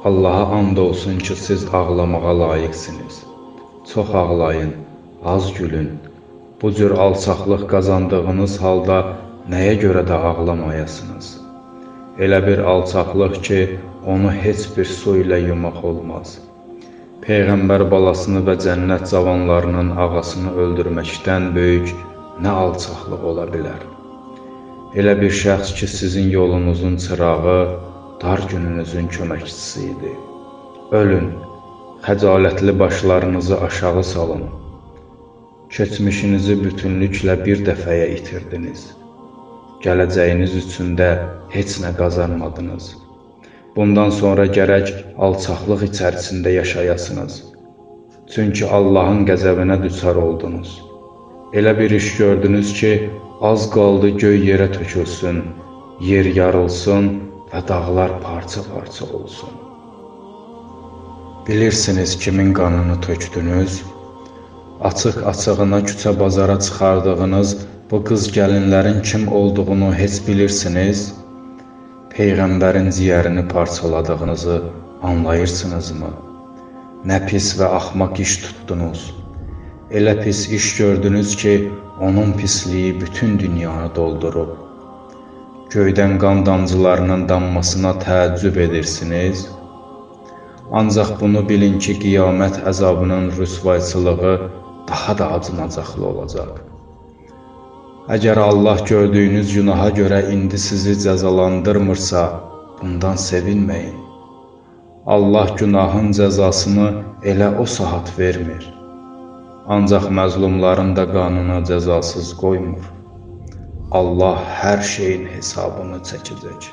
Allaha and olsun ki, siz ağlamağa layiqsiniz. Çox ağlayın, az gülün. Bu cür alçaqlıq qazandığınız halda nəyə görə də ağlamayasınız? Elə bir alçaqlıq ki, onu heç bir su ilə yumaq olmaz. Peyğəmbər balasını və cənnət cavanlarının ağasını öldürməkdən böyük nə alçaqlıq ola bilər? Elə bir şəxs ki, sizin yolunuzun çırağı, dar gününüzün köməkçisi idi. Ölün, xəcalətli başlarınızı aşağı salın. Keçmişinizi bütünlüklə bir dəfəyə itirdiniz. Gələcəyiniz üçün də heç nə qazanmadınız. Bundan sonra gərək alçaqlıq içərisində yaşayasınız. Çünki Allahın qəzəbinə düçar oldunuz. Elə bir iş gördünüz ki, az qaldı göy yerə tökülsün, yer yarılsın və dağlar parça-parça olsun. Bilirsiniz kimin qanını tökdünüz? Açıq-açığına küçə bazara çıxardığınız bu qız gəlinlərin kim olduğunu heç bilirsiniz? Peyğəmbərin ciyərini parçaladığınızı anlayırsınızmı? Nə pis və axmaq iş tutdunuz. Elə pis iş gördünüz ki, onun pisliyi bütün dünyanı doldurub. Göydən qan damcılarının dammasına təəccüb edirsiniz. Ancaq bunu bilin ki, qiyamət əzabının rüsvayçılığı daha da acınacaqlı olacaq. Əgər Allah gördüyünüz günaha görə indi sizi cəzalandırmırsa, bundan sevinməyin. Allah günahın cəzasını elə o saat vermir. Ancaq məzlumların da qanını cəzasız qoymur. Allah hər şeyin hesabını çəkəcək.